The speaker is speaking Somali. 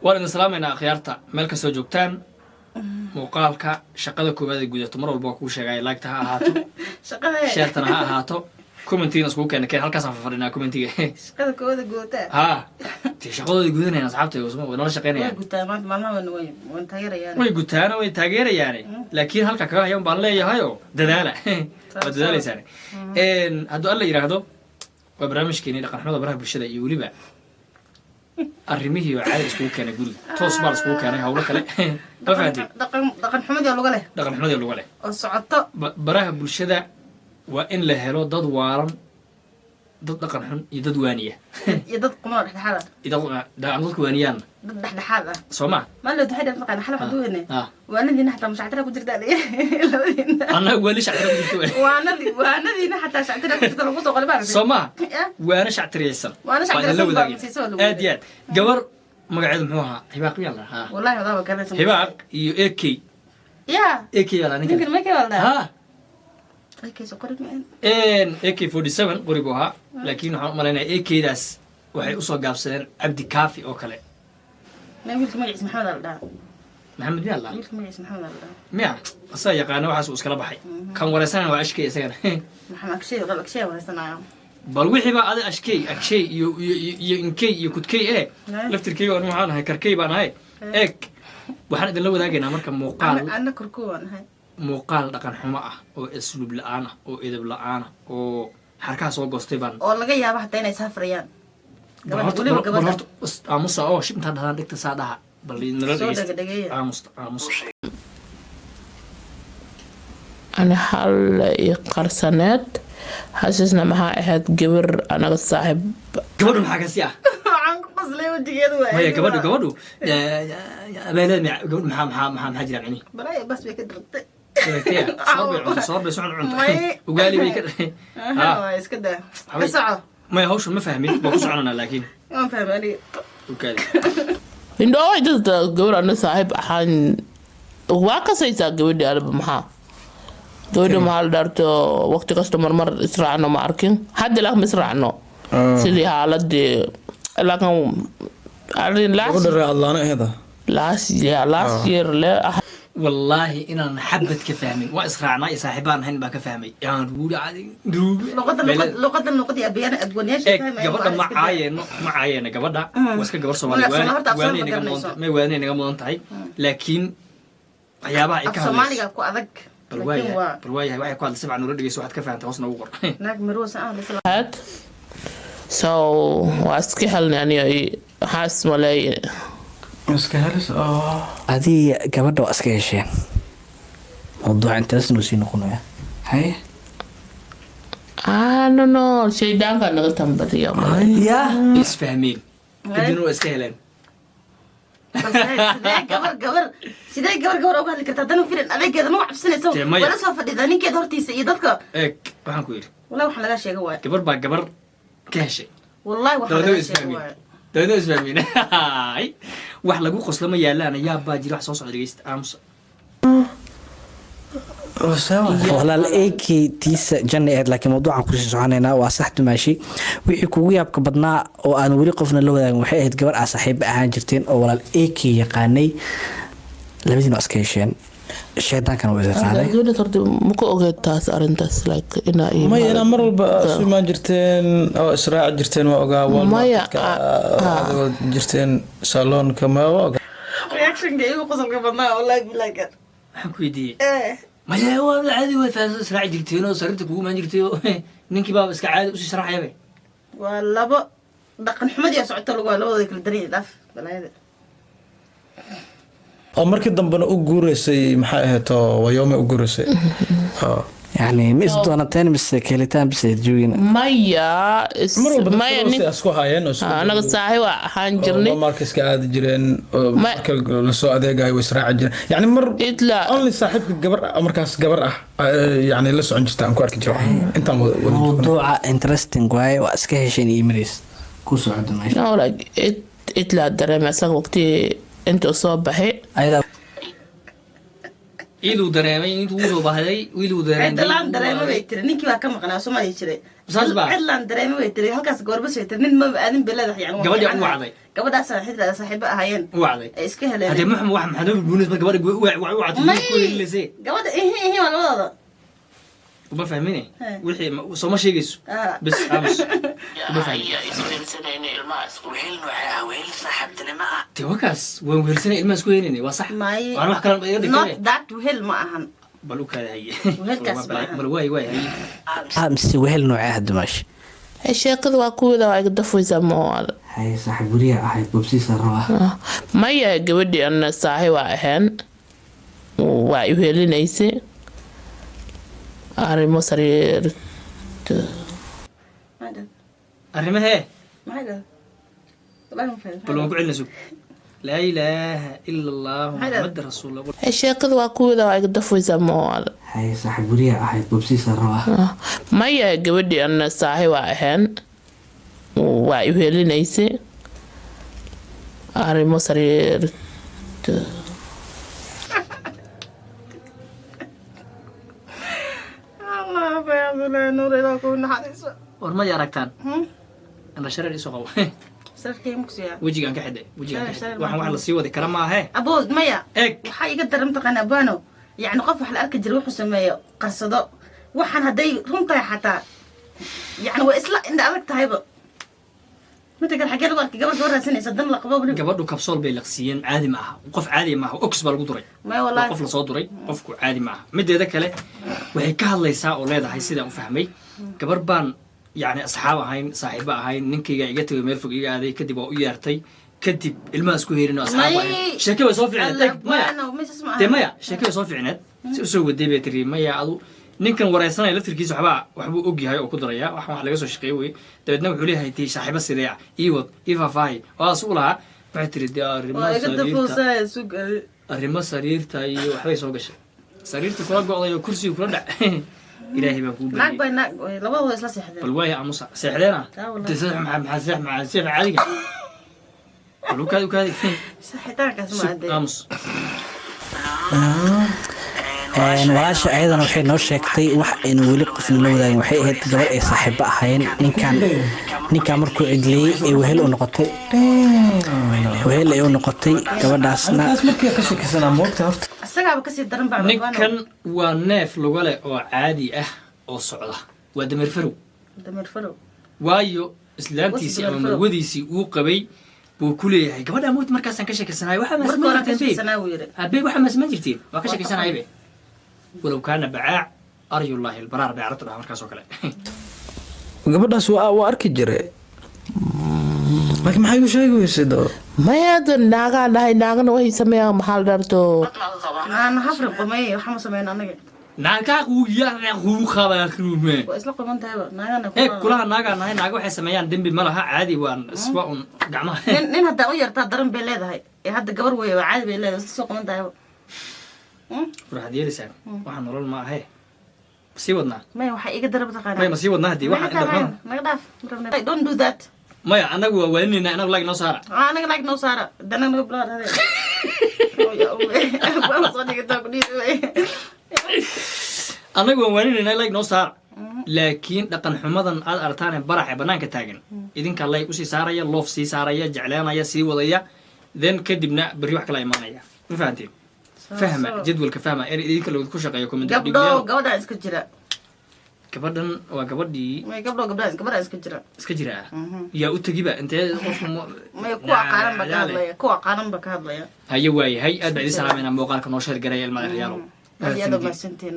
Waan idin salaamaynaa, akhyaarta meel kastoo joogtaan. Muuqaalka shaqada koowaad ee gudato mar walba waa kuu sheegaya, like-ta ha ahaato, shaqada share-tana ha ahaato, commentiina iskugu keena keen. Halkaasaan fadhinaa commentiga. Shaqada kooda gootaa. Ha dee, shaqadooda gudanayaan asxaabta, way nala way shaqeynayaan. Gutaa maanta maalmaha way waan taageerayaan. Way gutaana, way taageerayaane, laakiin halka kaga hayan baan leeyahayo, dadaala, waad dadaalaysaan. Hadduu Alla yidhaahdo, waa barnaamijkeeni dhaqan xumada baraha bulshada iyo weliba arrimihii oo caadi iskugu keenay guriga. Toos baa la iskugu keenay hawlo kale, ma fahanteen? Dhaqan xumadii luga leh. Dhaqan xumadii luga leh. Oo socoto. Baraha bulshada waa in la helo dad waalan, dad dhaqan xun iyo dad waaniya. Iyo dad qumano dhexdhexaad ah. Iyo dadka waaniyaanna. Dad dhexdhexaad ah. Soo ma? Maalin waxay dhahan maqaan xal waxaan duweyne. Waanadiina xataa mashactira ku jirta labadiina. Annaga waali shactira ku jirto. Waanadiina xataa shactira ku jirta lagu soo qoray baa. Soo ma? Waana shactiriyaysan. Waana Waa idinla shactiriyaysan baa wadaagay. masiiso waa lagu Aad iyo aad. Gabar magaceedu muxuu ahaa? Hibaaq miyaa la dhahaa? Wallahi wadaaba garanaysa. Hibaaq iyo AK. Ya. AK baa la ninkan. Ninkan makay baa la dhahaa? Ha. AK soo qori ma AK-47 qori buu ahaa, laakiin waxaan u malaynaya AK-daas waxay usoo gaabsadeen Cabdi Kaafi oo kale. Ma wiilka magaciisa Maxamed aa la dhahaa. Maxamed miyaa la dhahaa? Wiilka magaciisa Maxamed aa la dhahaa. Miya asaga yaqaana waxaas uu iskala baxay. Kan wareysanana waa Ashkey isagana. Maxamed Akshay, dhal Akshay wareysanayo. Bal wixii baa ada Ashkey, Akshay iyo inkey iyo kudkey ee laftirkeyga anu waxaan ahay karkey baan ahay. Eeg, waxaan idinla wadaagaynaa marka muuqaal. Anna korku waan ahay. Muuqaal dhaqan xumo ah oo asluub la-aan ah oo edeb la-aan ah oo xarkaha soo goostay baan. Oo laga yaabo hataa inay safrayaan. Bal gabadha horta weliba bal gabadha horta aamusa oo shib intaan dhahdaan dhigta saa dhaha, bal nala soo dhegeysta. Dhegdhegeeya. Aamusta, aamusa. Ani hal iyo qarsaneed xasuusna maxaa ahayd gabar anaga saaxiib. Gabadhu maxaa kasi ah? Waxaan ku qoslay wajigeedu waa. Maya, gabadhu abeeleed gabadhu maxaa jira micnihi? Balaya bas bay ka dirtay. Soor bay cunta, soor bay socon cunta. May. Ugaali bay ka ha. Waa iska daa ka Waxbay- soco. Maya, hawsha ma fahmin, waa ku soconanaa laakiin. Waan fahmay aniga. Ugaali. Indhooway dadka gabar ana saaxiib ahaan waa kasaysaa gabadhi aniba maxaa gabadha maxaa la dhaarto waqti kasta marmar israacno ma arkin hadda laakiin ma israacno sidii xaaladii laakiin arrin last Gabadha reer Adlaana aheeda. Last year, last year le ah. Wallaahi inaan xabad ka fahmin. Waa israacnaa iyo saaxiibaan ahayn baan ka fahmay. Yaan ruuri caadi ruuri. Luqada luqadii abiyana abwanayaasha Eeg. fahmaya. Gabadha waa ma iska daa. caayeeno, ma caayeeno gabadha. Waa iska gabar Soomaali. Wala, horta af waanay Soomaali ma naga mudan garanayso. May, waanay naga mudan tahay, laakiin waxyaabaha ay af ka hadlayso Soomaaliga ku adag. Bal laakiin waayahay. Waa Bal waayahay, waxay ku hadlay si fiican noola dhegeyso. Waxaad ka fahantay hoos noogu qor. Naag marwasa ah lisla. Ahayd so waa iska helnay aniga waxaa ismaleey. Iska helis oo. Adii gabadha waa iska hesheen, mawduuca intaasnuu sii noqonaya, haye. Ah, no, shaydaanka naga tambadiya. Ya. Isfahmeen kadibna waa iska heleen. Balse sidee gabar gabar uga hadli kartaa? Haddana firin adeegeeda ma cabsanayso. Dee maya. Wala soo fadhida ninkeeda hortiisa iyo dadka. Eeg, waxaan ku yidhi. Wallahi waxaan laga sheega waay. Gabar baa gabar ka heshay. Wallahi waxaan dabeedna laga way sheega isfahmeen. waay. Dabeedna way isfahmeen. Ay, wax lagu qoslo ma yaalaan. Yaab baa jira wax soo socda. Dhegeysta, aamusa. Walaal AK tiisa janna ahayd, laakiin mawduucan kusii soconaynaa. Waa sax dumaashi, wixii kugu yaabka badnaa oo aan weli qofna la wadaagin waxay ahayd gabar aa saaxiiba ahaan jirteen oo walaal AK yaqaanay. Labadiina waa iska hesheen, shaydaankana waa idin qaaday. Gabadha horta ma ka ogeed taas arrintaas, like inaa iyo Maya, inaa mar walba isu imaan jirteen oo israaci jirteen waa ogaa. Maya, Walmartka adigoo jirteen saloonka ma waa ogaa. Reactionka igu qosolka badnaa, wallahi billahi kan. Waxaan ku weydiiyey. Eh. Maya, waa caadi, way fahansan, israaci jirteen oo sariirta kugu imaan jirtay oo ninkii baaba iska caadi usii sharaxayabe. Waa labo dhaqan xumadii oo socota lagu waa labadooda kala daran dhaaf balaayada. Oo markii dambena u guureysay, maxay ahayd oo Wayoome u guureysay. Oo. Yani ma is doonateen mise kelitaan mise joogin? Maya Mar walba maya dadka nin isku haayeen oo anaga saaxiib waa ahaan jirnay. Walmartka iska aadi jireen oo marka lasoo adeegayo way israaci jireen, yani mar Idla only saaxiibka gabar ah, markaas gabar ah, yani la socon jirta aan ku arki jiro intaan wada joogno. Mawduuca interesting waaye. Waa iska hesheen iyo imareys ku soco dumaashi. No, like it idla dareemay asaga waqti intuu soo baxay. Ayadaa. Iluu dareemay intuu usoo baahday, iluu dareemay. Cidlaan dareemay bay tiri. Ninkii baa ka maqnaa Soomaaliya jiray. Saas baa? Cidlaan dareemay bay tiri. Halkaas gabarbas bay tiri, nin maba aadin bay leedahay, yani waa Gabadhii u fiicanahay. wacday. Gabadhaas saaxiibo ahaayeen. U wacday. Ay iska heleen. Haddee muxum wax maxaa noo burburinaysa marka gabadha u wacday May. ku helinayse? Gabadha ihi ihi waa labadooda. Uma fahmine. He. Wixii sooma sheegayso. Ah. Bes aamus, uma fahmin. Wehel noocee ah? Wehel saaxiibtinimo ah? Dee wakaas waan wehelsanay, ilmaha isku helinay, waa sax. May. Waan wax kalan iga Not dhigtay. that wehel ma ahan. Bal u kaada haye. Wehelkaas ma ahan. Bal waay waay haye. Ah, mise wehel noocee ah, dumaashi? Hey, sheekada waa kuwada waa iga dafaysaa ma. Haye saaxiib, guryaha ahayd bobsiisa rabaa. Maya, gabadhii ana saaxiib waa ahayn, waa i wehelinaysay arrimo sariir. Maxay dhahday? Arrimahee? Maxay dhahday? Wallahi ma fahmin. Bal waan ku celina, sug. Laa ilaaha ila allahu Maxay dhahday? Muxamad rasuulullah. Hey, sheekada waa kuwada waa iga dafaysaa ma. Haye saaxiib, guryaha ahayd bobsiisa rabaa. Maya, gabadhii ana saaxiib waa ahayn, waa i wehelinaysay arrimo sariir. Allah fayaadullah nuur, ilaa ku naxariiso. War ma aragtaan? Hmm? Indha shareer isoo qabo. Sarkay mugsiya. Wejigaan ka xidhay, wejigaan ka xidhay. Shareer. Waxaan wax la sii wadi kara maahe. Abood maya. Eeg. Waxaa iga daran taqaan abano, yacni qof wax la arki jiray wuxuu sameeyo qarsado. Waxaan hadday run tahay xataa, yacni waa isla indha adag tahayba. Midda kale, xaggee lagu arkay gabar gabar raadsanaysa dan la qabo weliba? Gabadhu kabsool bay laqsiiyeen. Caadi ma aha, qof caadi ma aha. Ox baa lagu duray. Maya. Waa Wallahi qof lasoo duray, qofku caadi ma aha. Mideeda kale, waxay ka hadlaysaa oo leedahay, sidaan u fahmay, gabar baan yacni asxaab ahayn, saaxiibo ahayn, ninkayga iga tegay, meel fog iga aaday, kadib waa u yeertay, kadib ilmaha isku herin oo asxaab ahayn. May. Sheeke way soo fiicneed. Eeg, maya. Abano, misas ma aha. Dee maya, sheeke way soo fiicneed. Si usoo waday bay tiri maya, adu ninkan wareysanaya laftirkiisa waxbaa waxbuu og yahay oo ku daraya. Wax laga soo shaqeey wey. Dabeedna wuxuu leeyahay tii saaxiibo sidee ah, ii wad, ii faahfaahi. Oo as u lahaa, waxay tiri dee arrimo Waa iga sariirta. dafuusaa sug. Arrimo sariirta iyo waxbay soo gashay, sariirta kula go'day oo kursiga kula dhac. Ilaahay baan kuu Naag bariyay. Bay naag labadooda isla seexdeen. Bal waaya, amusa seexdeen ah. Ah, wallahi. Dee seex maxaa maxaa seex maxaa seex caadiga? Bal u kaadi, u kaadi. Saxitaankaas ma Sug, adee. aamus. Walaasha ayadana waxay noo sheegtay wax aynu weli qofna la wadaagin. Waxay ahayd gabar ay saaxiibo ahaayeen. Ninkan markuu cidleeyey ee wehel u noqotay, wehel ay u noqotay gabadhaasna. Taas markii ka sheekaysanaa moogta horta. Isagaaba kasii daran baa. Ninkan waa neef luga leh oo caadi ah oo socda, waa dameer farow. Dameer farow. Waayo, islaantiisii ama Dameer farow. marwadiisii uu qabay buu ku leeyahay gabadha mowt markaasaan ka sheekaysanahay waxaa Marka maasman hore ka jirteen babe. sheekaysanaa wuu yidhi. Abe, waxaa maasman jirteen, waa ka sheekaysanahay be. Walow kaana bacaac aryullaahi albaraar bay carabtu dhaha markaas oo kale. Gabadhaas waa arki jiray, laakiin maxay igu sheegi weysay doo? Maya, hadda naagaa dhahay, naagana waxay sameeyaan maxaa la dharto. Aan hafri qumay, waxa ma sameyn anaga. Naagaa quuqabaakrume. Waa isla quman tahayba naagana. Eeg, kulaha naagaa nahay, naaga waxay sameeyaan dembi ma laha, caadi waan iswa un gacmaha. Nin haddaa u yartaa daran bay leedahay, ee hadda gabar weeye, waa caadi bay leedahay, isla soo quman tahayba. Waxaad yeelaysaa waxaa nolol ma ahe, sii wadnaa. Maya, waxaa iga daran mataqaanaa. Maya, ma sii wadnaa haddii waxaa inta xun? Naga dhaaf, ma rabna. Don't do that. Maya, annagu waa waaninayna, annagu like noo saara. Ah, anaga like noo saara, dana naga bilaad hade. Soo dhigataa ku dhiiri. Annagu waan waaninayna, like noo saara, laakiin dhaqan xumadan aad aragtaan ee barax ee banaanka taagan, idinkaa like usii saaraya, loof sii saaraya, jeclaanaya, sii wadaya, then kadibna berri wax kala imaanaya. Ma fahanteen? Fahma jadwalka, fahma in idinka lagu ku shaqeeyo comment. Gabdho, gabadhaan iska jira. Gabadhan waa gabadhii. May, gabdho, gabdhahan, gabadhaan iska jira. Iska jira ah yaa u tegiba intee qofku May, kuwa qaaran ba ka hadlaya, kuwa qaaran ba ka hadlaya. Haye, waayahay, aad baa idin salaamayna. Muuqaalka noo sheer garaya, ilmaha reyaalow. Aad iyo aad u mahadsantihiin.